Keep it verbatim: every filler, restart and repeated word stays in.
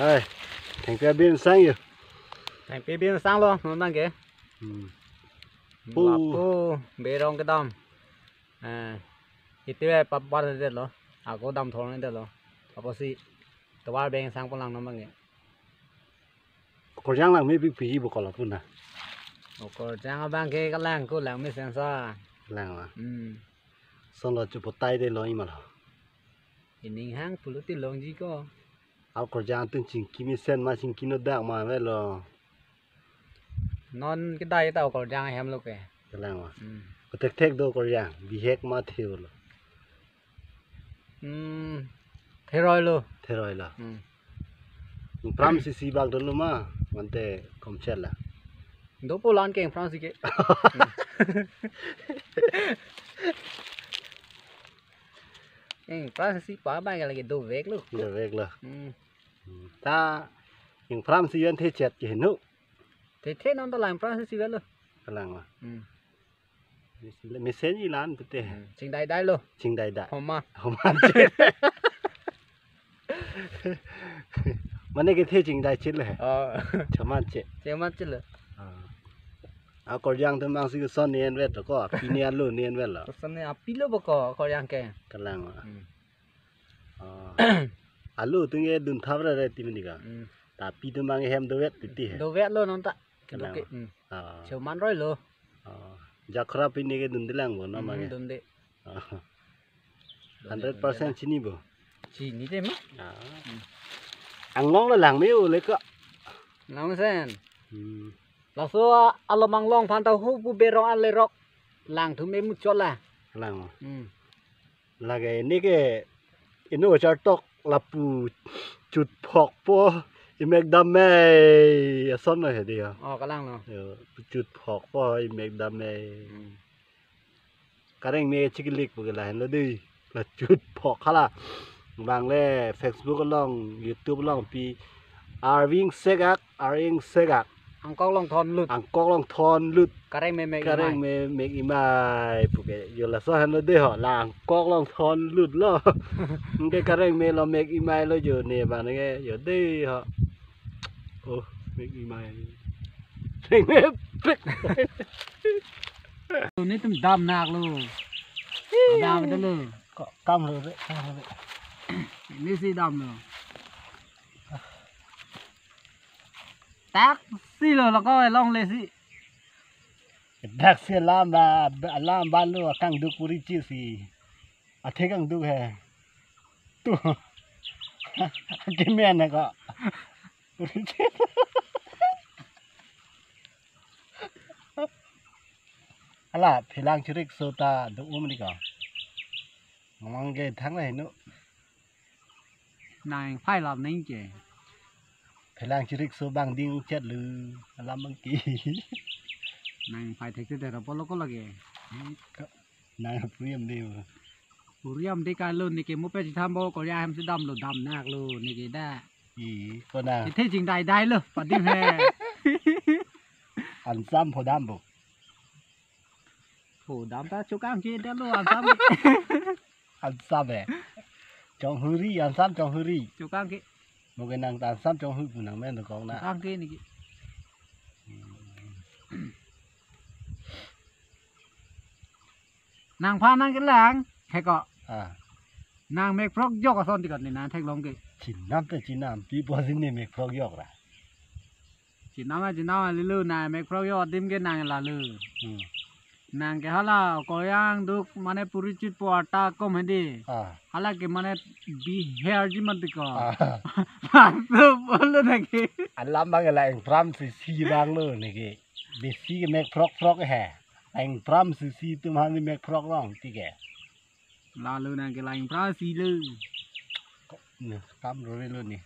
Hai, thengpi abin sang yo. Thengpi abin sanglo, non abang ke. Hmm. Lapu berong kedam. Eh, ite papar detlo. Ako dam thorong detlo. Apotsi tovar beng sang polang non abang ke. Okorjang langme pi pi bo kolo puna. Okorjang abang ke kalang ko langmesen sa. Lang ma. Hmm. Sonlo chupotai detlo imalo. Ining hang pulo ti longji ko. Okorjang atum chingki mesen ma chingki nodak ma avelo. Non kedai ta okorjang ahem lo ke. Kalang ma. Hmm. Kothekthek do okorjang, bihek ma theu lo. Hmm. Theroi lo. Theroi lo. Hmm. Ingpram sisi bak dolo ma, mante komchela. Do polan ke ingpram si ke. Hmm. Ingpram sisi pa bang lagi dovek lo. Dovek lo. Hmm. Hmm. Ta ingpram si ven thechet ke henu. Thethe non ta lang ingpram sisi ven lo. Kalang ma. Hmm. Mesen ilan pete. Hmm, chingdai dai lo. Chingdai dai. Homa. Homa che. Mane kethe chingdai chit le. Oh. Choman che. Choman chit le. Ah. Okorjang atum mang si koson ne-en vet ko, api ne alo ne-en vet lo. Koson ne api lo bo ko okorjang ke. Kalang. Hmm. Ah. Alo atum ke dun thap ra re ti mini ka. Hmm. Ta api atum mang hem dovet titi he. Dovet lo non ta. Kalang. Doke. Hmm. Ah. Choman roi lo. Ah. Jakhra pine ke dun dilang bo non mang. Hmm, dun de. Ah. Hundred percent chini bo. Chini te ma? Ah. Hmm. Anglong lo langme o le ka. Langmesen. Hmm. Laso alomang long phan ta hu pu berong an lerok. Lang thu me muchot la. Lang. Hmm. Lake ne ke ino chartok lapu chutphok po imek dam me ason lo he dia. Oh, kalang lo. Yo, chutphok po imek dam me. Hmm. Kareng me chikilik pu ke lahenlo dei. La chutphok hala. Bang le Facebook along, YouTube along pi arving segak, arving segak. Angkok long thon lut. Angkok long thon lut. Kareng me mek imai. Kareng me mek imai pu ke. Yo laso henlo dei ho. La angkok long thon lut lo. Anke kareng me lo mek imai lo yo ne bang ke yo dei ho. Oh, mek imai. Mek me pek. Netum dam nak lo. Dam detlo. Ko kam lo re, kam lo re. Neli si dam lo. Taksi lo, lako longle si. Taksi alam ba, alam ba lo kangduk puri chi si. Athe kangduk he. Tu. Kemen he ko. Puri chi. Hala, phelang chirik so ta do-um ni ko. Ngamang ke thang le henu. Nang phai lam neng ke. Phelang chirik so bang ding chet lu alam bang ki. Nang phai thek te ra polo ko lage. Nang puriam de. Puriam de ka lo ne ke mo pe chitham bo ko ya hem si dam lo dam nak lo ne ke da. I ko na. Kethe chingdai dai lo padim he. Ansam pho dam bo. Pho dam ta chokang ke da lo ansam. Ansam eh. Chonghuri, ansam chonghuri. Chokang ke. Mo ke nang ta ansam chonghu pu nang men dokok na. Chokang ke ne ke. Nang phan nang kelang, he ko. Ah. Nang mek phrok jok ason ti ko ne nang theklong ke. Chinam te chinam, pi po si ne mek phrok jok ra. Chinam a chinam a lelu nang mek phrok jok adim ke nang lalu. Hmm. Nang ke hala koyang duk mane puri chit po arta kom hedi. Ah. Hala ke mane biher ji mat ko. Ah. Masuk bolu nang ke. Alam bang la ingpram si si bang lo ne ke. Besi ke mek phrok phrok he. Ingpram si si tum hani mek phrok long ti ke. Lalu nang ke la ingpram si lo. Ne, kam ro re lo ne.